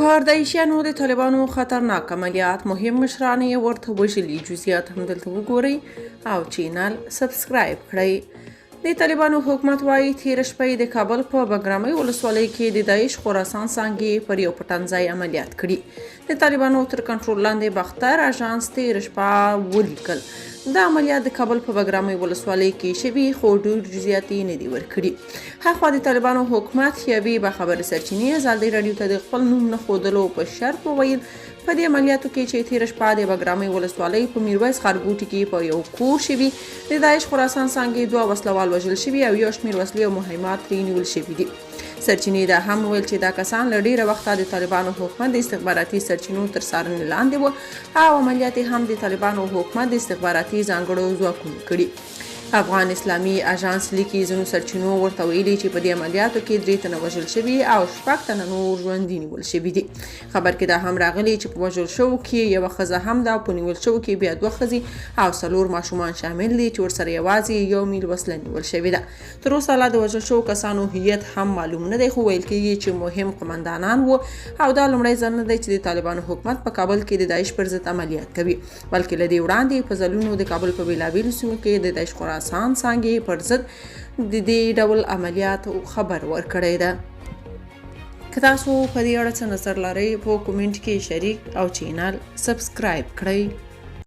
پر داعشیانو د طالبانو خطرناک عملیات، مهم مشران یې ورته وژلي. جزئیات هم دلته وګورئ او چینل سبسکرایب کړئ. د طالبانو حکومت وايي، تېره شپه یې د کابل په بګرامۍ ولسوالۍ کې د داعش خراسان څانګې پر یو پټنځای عملیات کړي. د طالبانو تر کنټرول لاندې باختر اژانس تېره شپه ولیکل، دا عملیات د کابل په بګرامۍ ولسوالۍ کې شوي، خو ډېر جزئیات یې نه دي ورکړي. هاخوا د طالبانو حکومت یوې باخبره سرچینې ازادي راډیو ته د خپل نوم نه ښودلو په شرط وویل، په دې عملیاتو کې چې تېره شپه د بګرامۍ ولسوالۍ په میرویس ښارګوټي کې په یو کور شوي، د داعش خراسان څانګې دوه وسلوال وژل شوي او یو شمېر وسلې او مهمات ترې نیول شوي دي. سرچینې دا هم وویل چې دا کسان له ډېره وخته د طالبانو حکومت د استخباراتي سرچینو تر څارنې لاندې وو او عملیات هم د طالبانو حکومت د استخباراتي ځانګړو ځواکونو کړي. افغان اسلامي اژانس لیکي، ځینو سرچینو ورته ویلي چې په دې عملیاتو کې 3 تنه وژل شوي او 6 تنه نور ژوندي نیول شوي دي. خبر کې دا هم راغلي چې په وژل شوو کې یوه ښځه هم ده او په نیول شوو کې بیا 2 ښځې او 4 ماشومان شامل دي چې ورسره یوازې 1 میل وسله نیول شوې ده. تر اوسه لا د وژل شوو کسانو هویت هم معلوم نه دی، خو ویل کېږي چې مهم قومندانان وو او دا لومړی ځل نه دی چې د طالبانو حکومت په کابل کې د داعش پر ضد عملیات کوي، بلکې له دې وړاندې په ځلونو د کابل په بېلابېلو سیمو کې د داعش خراسان څانګې پر ضد د دې ډول عملیاتو خبر ورکړی ده. که تاسو په دې اړه څه نظر لرئ، په کومنټ کې شریک او چینل سبسکرایب کړئ.